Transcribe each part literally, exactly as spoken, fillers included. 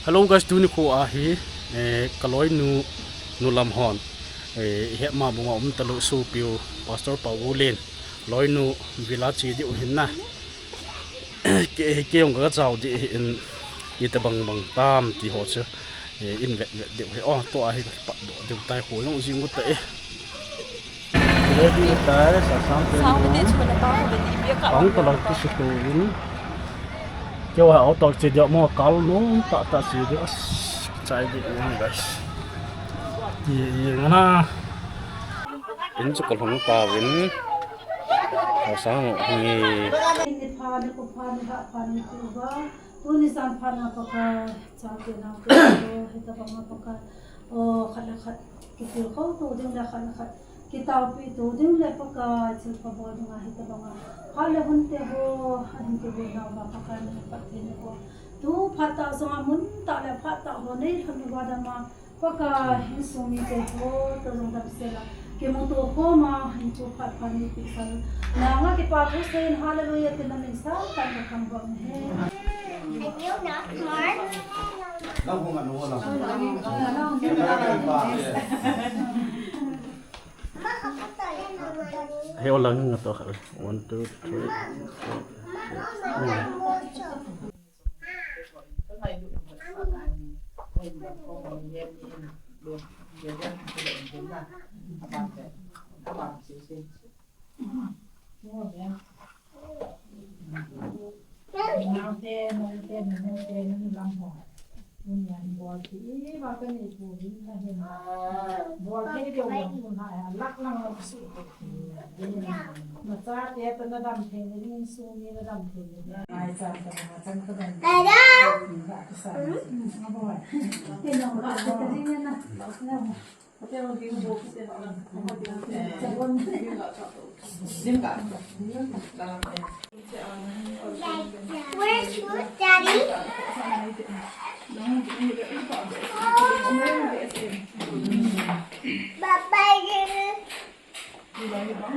Hello guys, tuni khu ahi, eh, ka loinu, nu lam hon, eh, i het ma bunga um talu sopiu, Pastor Pau Ulen, loinu villa che diu hin na. Ke, ke ong ka chau di hin, ita bang bang tam ti ho chu, eh, in vet vet diu hi. Oh, to ahi ka pat do diu tai khu jong jing u ta e. Ready tai, sa sang te. Sang te chu na pa ho ni bia ka. Ang to lang ki su tu in. Keu ha auto che dia mo kal no ta ta che dia as chai di ni guys. Ye ye na. In chu ko hong ta vin. Sa sang ni. Ni pha ni ko pha ni ha pha ni tu ba. Tu ni san pha na pa ka cha ke na ko he ta ba ma pa ka. O khat le khat ki tu ko tu ding le khat le khat. Kitaopeh to ding le Pakai thilpha bol dinga hitabanga phat le hunte ho ahin kivui nauva Pakai min in phatthei naboh. Tu phat tah sunga mun tah le phat tah ho neilhon uva dama Pakai insung mite ho toh jong damsel a kimuto khoma hin chu phat pha neipeh sel nanga kipa thu seiyin. Hallelujah tin namin sangtah in kathangvah uve. He olang nga to kha. One, two, three, four, five, six. Naote, naote, naote, naote, nang lam ho. Nang yan bol thei, i ba ka nei pu vin na hin. Bol thei deu lang kun ha ya, lak lang lang su. Na chate ta na dam thei ni, ni su ni na dam thei ni. Ai cha ta na cha ta dam. Dada. Ba ka sa. Nga bol. Te no ba ka ni na. Where's food, Daddy? Bye-bye.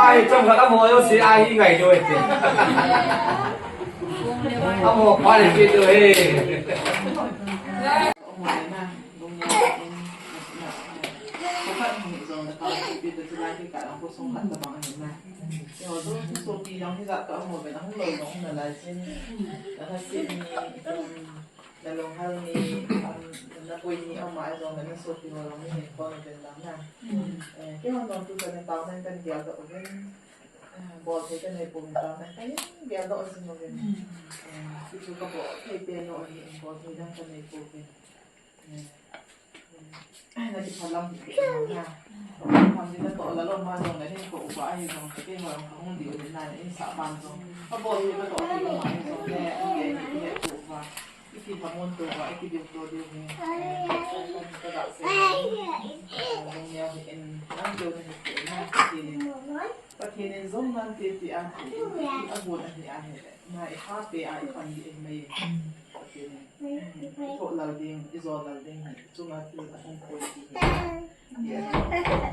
Ai, chomkhat amo jouse ahi ngai diu ahi. Amo pha le pe diu ahi. Nalunghal ni, um, naboi ni ama, ahijongle nasopi ho jong nahin kou uvin lang na. Eh, keiho jong tuchan in taona in kahin geldoh uvin. Eh, bolthei kanei pouvin taona in kahin geldoh jing uvin. Eh, hichu kabol thei pen u ahin, bolthei dang kanei pouvin. Eh, eh, nakiphalam hih in lang na. Hamdin natoh lou ma jongle nahin kou uva, ahijongle keiho jong kahung diu ahin na, insah ban jong. Kabolthei katoh thei u ahijongle, eh, eh, eh, kou uva. Iti hamon tou va, iti diu tou diu hi. Ka, ka, ka, ka, ka, Pathen in, Pathen in jou nante tia, iti abon ahi ahile. Na iha pe a ipan ding ahi mai. Pathen in. Ithoh lal ding, ijou lal ding hi. Chunga thil ahung koi ding hi.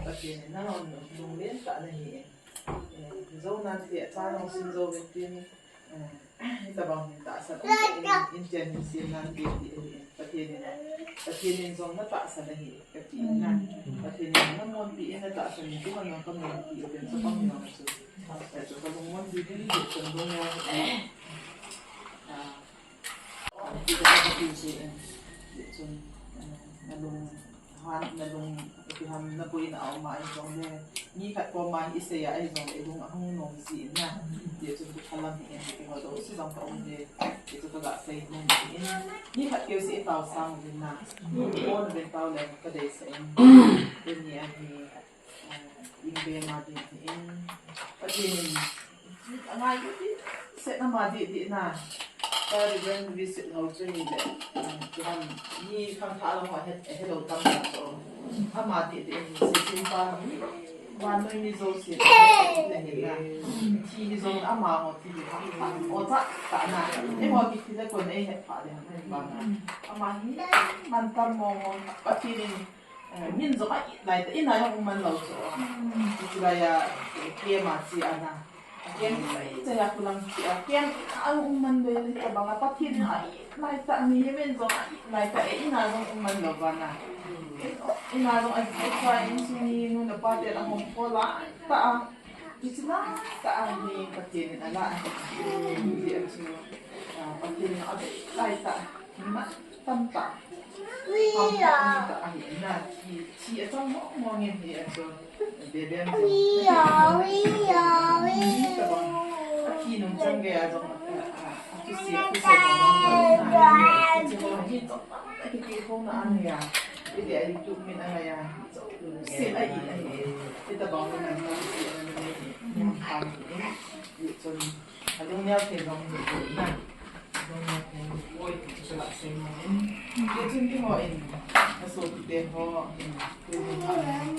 Pathen in, nalung, lunglen tah nahi. Eh, jou nante, acha nung sin jou vin tin. Eh, hitabang hin tahsan, in, in chen hin sin nante ti ahi, Pathen in, Pathen in jong natahsan ahi, kati na. Pathen in namonpi in natahsan in, tuhan jong kamonpi uvin, chapang jong chu. Eh, chu kalungmonpi ding hi, chun dong ya, eh, ah, ti ka ti se, eh, chun, eh, nalung, Han, nalung, ipi ham, naboina a um a, ahijongle, mi khat koma hi isei a, ahijongle, ilung ahung nom jin na. Hijeh chun kiphalam hih in, keiho jouse jong ka um le, hichu kaga sei nom in. Mi khat keu se itao sang uvin na. Ibon uvin tao le, kadeisah in. Tuni a hi, ah, Ingbema ding ahin. Pathen in, angai u ti, set ama didi na. Ka Reverend Visit Hau chu ni le, um, chu ham, mi khangthah lam ho het, helou tam na chu. Ama didi in, Sisin pa mi, vannoi mi jouse, le hin na. Thi hi jong ama ho thi hi khangthah, o cha ta na. Eiho kithi le kon ei het pha le ham, pa na. Ama hi, mantam mong mong, Pathen in, Eh, min jong a it lai tah, ina jong um man lou chu. Hiche lai a, eh, camp a che a na. A camp chai chai a khulang che a, camp a um man lou le tabang a Pathen in a it lai tah, mi min jong a it lai tah, eh, ina jong um man lou va na. Ina jong a it lai, insung mi nu le pa te la hom ko lai tah a. Hiche lai tah a hi Pathen in a la a. Hiche a chu, ah, Pathen in a it lai tah. Ima tam tah. Tam tah ahi na, thi, thi achang mong mong in hi a chu. Bebem jong. Athi nung chang gei a jong, a, a, a, thusia, thusia mong mong na. Hiche ho hi chong tam tah kiti ho na a hi a. Iti a YouTube min a ngai a. Chong sin a hi a hi. Hitabang min a ngai a hi. Mong tam hi. Hi chun. Alung neo thei jong hi na. Alung neo thei jong hi, chu la sei mo in. Hichun keiho in, asopite ho in, tuni phat in,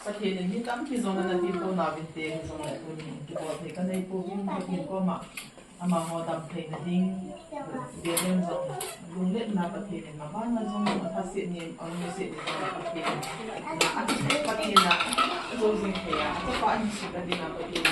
Pathen in mi tampi jong ana ti pon nauvin te, hijongle tuni kibol thei kanei pouvin, Pathen koma amaho damtheina ding, Bebem jong lungletna Pathen in, mabana jong, athaset ni, alungset ni jong Pathen in, na, athaset Pathen in, ajou jing thei a, achapa in sut a ding a Pathen in,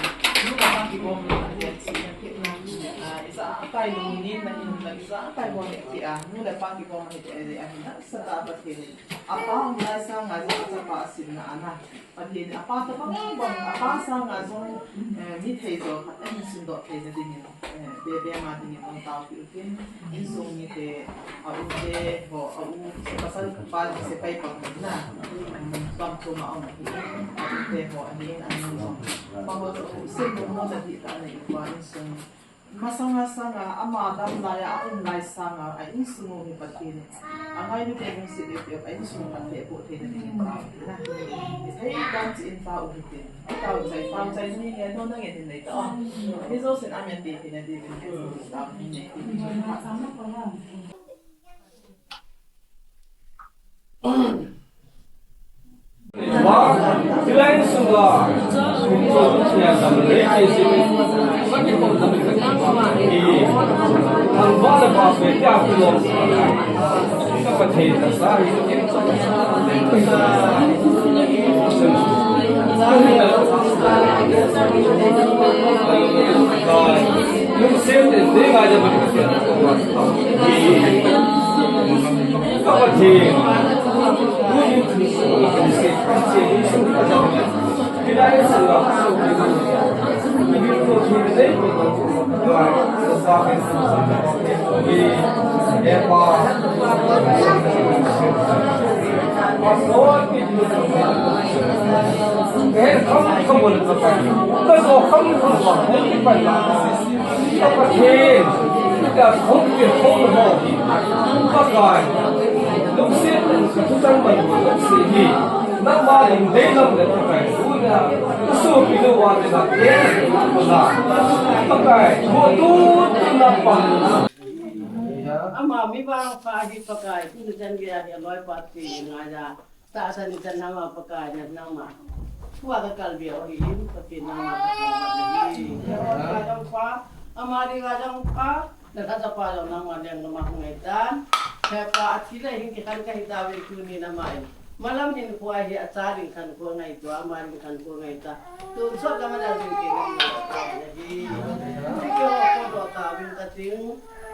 nu le pa kikom in, ahian chihna, thepna, ah, ijakai lungnemna hin, ijakai bol le ti a, nu le pa kikom a hiti a, ahi nasatah a Pathen in, apa um lai sanga jong achapa asimna a na, Pathen in apa tabang bang, apa sanga jong, eh, mi thei jo khat ahin sundoh theina dingin, eh, Bebem a dingin hung taopeh utin, insung mite, a u te ho, a u, pasal pa sepai pang na, um, pam thum a um ahi, a u te ho ahin, anu jong. Amaho jong, sin mo mo na di ta na ipa insung. Masanga sanga, ama dam lai a, a um lai sanga, a insung u hi Pathen in. Angailu te hung sit leu teu, a insung phatthei boh theina dingin tao. Thei dan chi in tao u hitin. Tao chai, tao chai ni nge, no na nge tin nei tao. Mi jousen amen ti ti na ti tin nge, tao ni nei ti ni. Wow, sila insung Pathen, ka khut ke khut ho hi, Pakai, lungset in ka thutan man lungset hi, nangma lungdei lam le Pakai, tuna, ka sopi nu va le na, ke na, Pakai, mo tu tu na pa. Ama mi vangpha hi Pakai, tuni chan geiya hi aloipa ti ngaiya. Tahsan in chan nangma Pakai na nangma. Tua ka kalbe u ahin, Pathen nangma ka kalbe u ahi. Jehovah Jangpa, ama dinga Jangpa, na lhachapa jong nangma lenggam a hung ngai tan. Hepa athi le hin kikhen kahi tauvin tuni nangma in. Malam hinkho hi acha ding khankho ngaito, ama ding khankho ngaito. Tonsot le madal ding kei nangma ka kalbe u ahi. Jehovah ko do tauvin kating.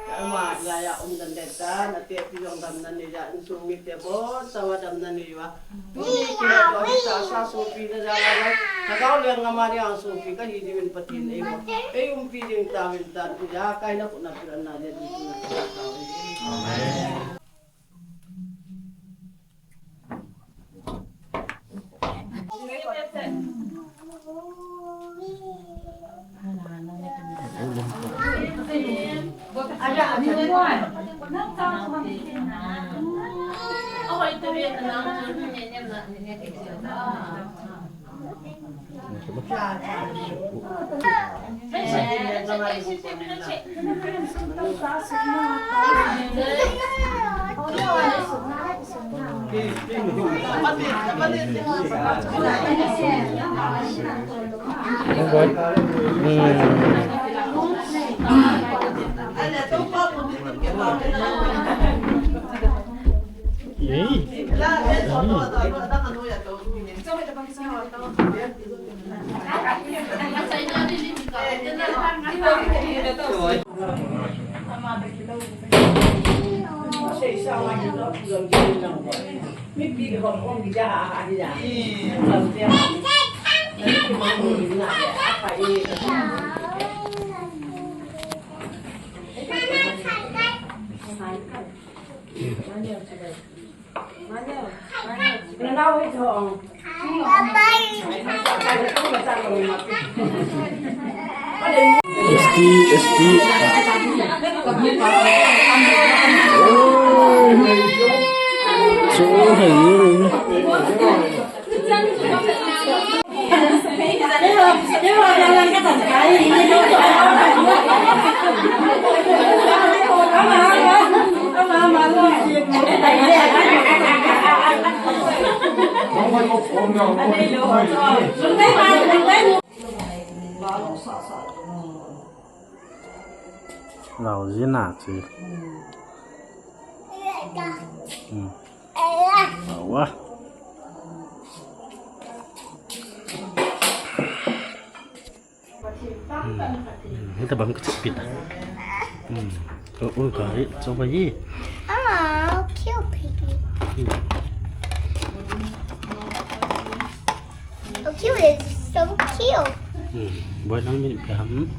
Ama laiya um dan le tan, atepi jong damna neiya, insung mite bou, chauva damna neiya. Tuni kila to hi tahsa sopi na jal a, lhagao lenggam a ding sopi kahi diuvin Pathen eiho. Eiumpi ding tauvin tan, ijakai na khut na pil na le ding na. Amen. S T, S T. Oh, so, hey. Lau jina chi. Hmm. Awa. Hmm. Hita bang ka chipit. Hmm. Oh, oh, ka ri, so ba yi. Ama, cute baby. Hmm. Oh, cute is so cute. Hmm. Boy lang min paham.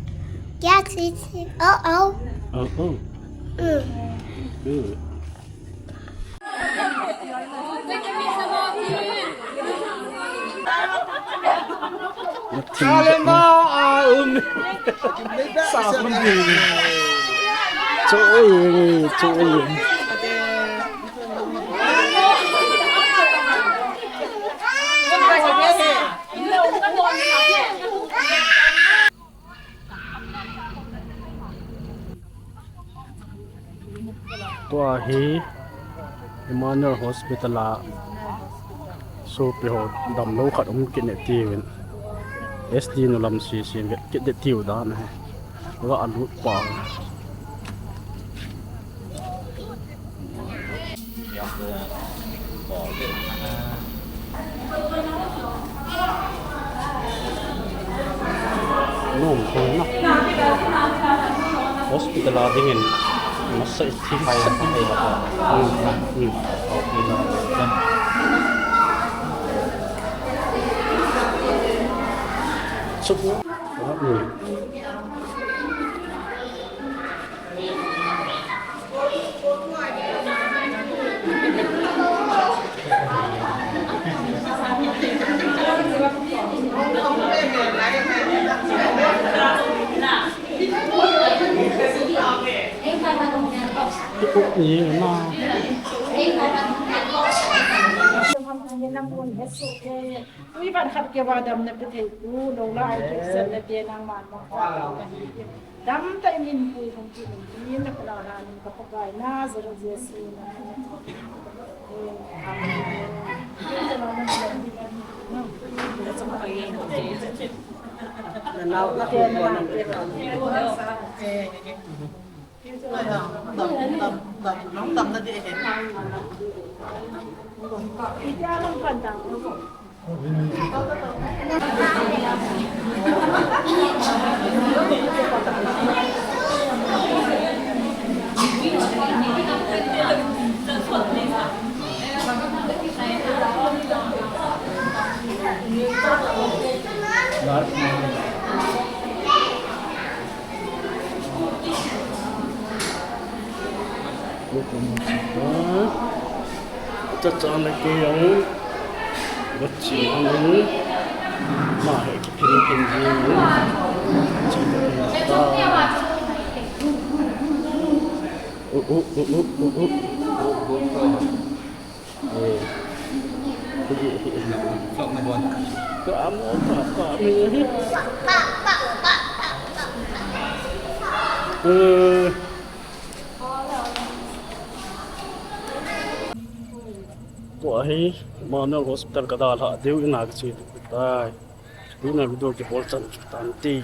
Yes, it's, oh, oh. Oh, oh. Mm. Good. Alema aun. Sa pun di. Choi, choi. Tua hi Emmanuel Hospital a Sopi ho damlou khat um kit e tiuvin. S D nu lam sese vet kit e tiu dan ahi. Ga lut pa. Nom thei na. Hospital a dingin masa i thi sa. Hmm, hmm. Suk. Hmm. Tui van khat keu va damna pe thei tu, lou la ai keu sen na te nangman mong ta. Dam tah in min pui hung ti min ti na kula la nin ka Pakai Nazareth Jesu na. Nau ka ko na. Dam, dam, dam, dam na di eh. Cha cha na ke yang. Bachi ang. Ma he ki pin pin ji. Chi ta. U u u u u. Eh. Vlog na bon. Ka amo ka ka. Eh. Tua hi Emmanuel Hospital ka dalha diu ina ka chi tai. Tuna video kibol chan chu tan ti.